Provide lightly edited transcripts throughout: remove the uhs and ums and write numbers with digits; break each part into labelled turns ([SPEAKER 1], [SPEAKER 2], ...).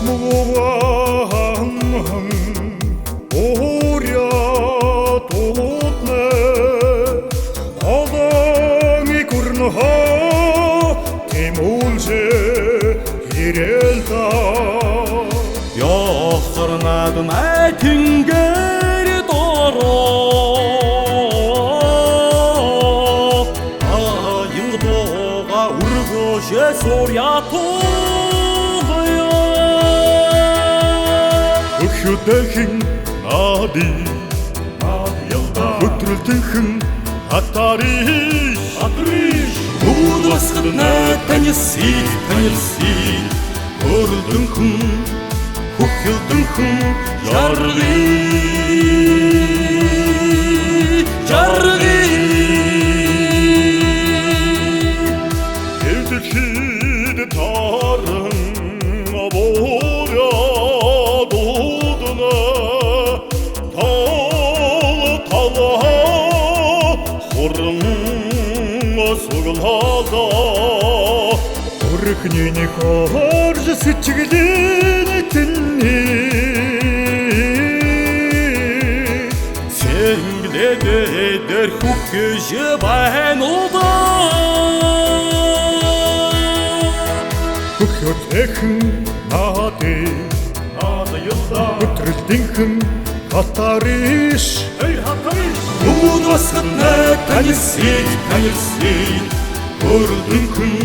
[SPEAKER 1] Томгоан Оря тотне Аланы курнха Тимулже Ирэлта
[SPEAKER 2] Яхсарнад мэтэнгэр дороо Аян дога үргөшө сурья тугая
[SPEAKER 1] Хөдөлхин нади Хөтрөлтөнхөн хатариш
[SPEAKER 2] Атриш Бүгд басхад таньсит таньсит Хөрөлдөнхөн хөхөлдөнхөн жаргы жаргы
[SPEAKER 1] Эвдэлхийд таран боря дуудна Тал тала хуран суглада Өрхний хорж сэтгэлийн тэнний
[SPEAKER 2] Сэнглэдэр хөхөж байна уу
[SPEAKER 1] Хөхөтхэн нади Хөтрөлтөнхөн хатариш
[SPEAKER 2] Хатариш Бүгд басхад таньсит таньсит Хөрөлдөнхөн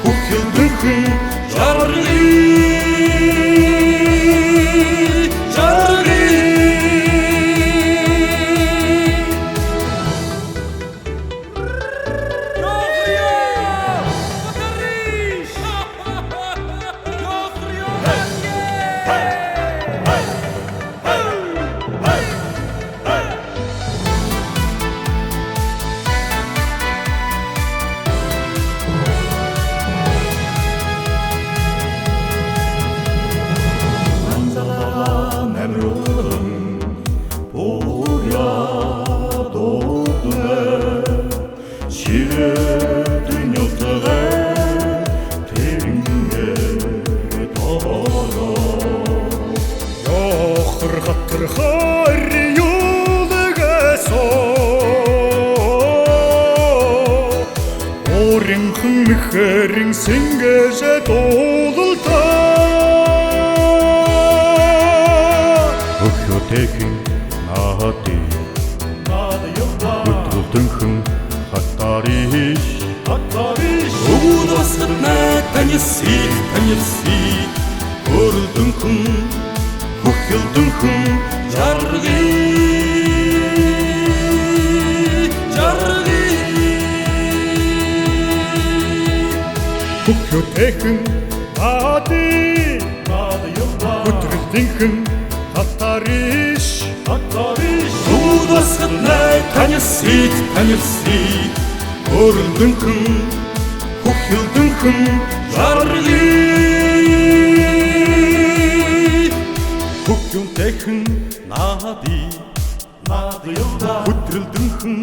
[SPEAKER 2] хөхөлдөнхөн жаргы жаргы
[SPEAKER 1] Мөхөрин сэнгэж дуулалта Өхөтэхэн нади Өтрөлтөнхөн хатариш
[SPEAKER 2] Бүгд басхад таньсит таньсит Хөрөлдөнхөн хөхөлдөнхөн жаргы жаргы
[SPEAKER 1] Хөхөтэхэн нади Өтрөлтөнхөн хатариш
[SPEAKER 2] Бүгд басхад таньсит таньсит Хөрөлдөнхөн хөхөлдөнхөн жаргы Хөхөтэхэн нади Өтрөлдөнхөн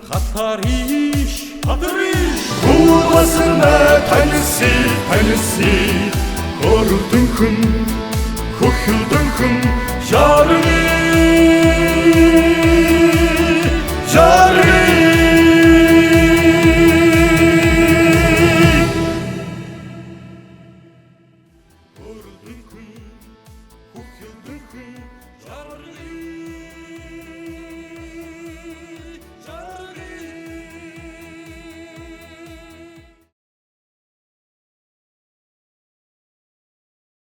[SPEAKER 2] хатариш
[SPEAKER 1] Бүгд басхад таньсит таньсит Хөрөлдөнхөн хөхөлдөнхөн
[SPEAKER 2] жаргы.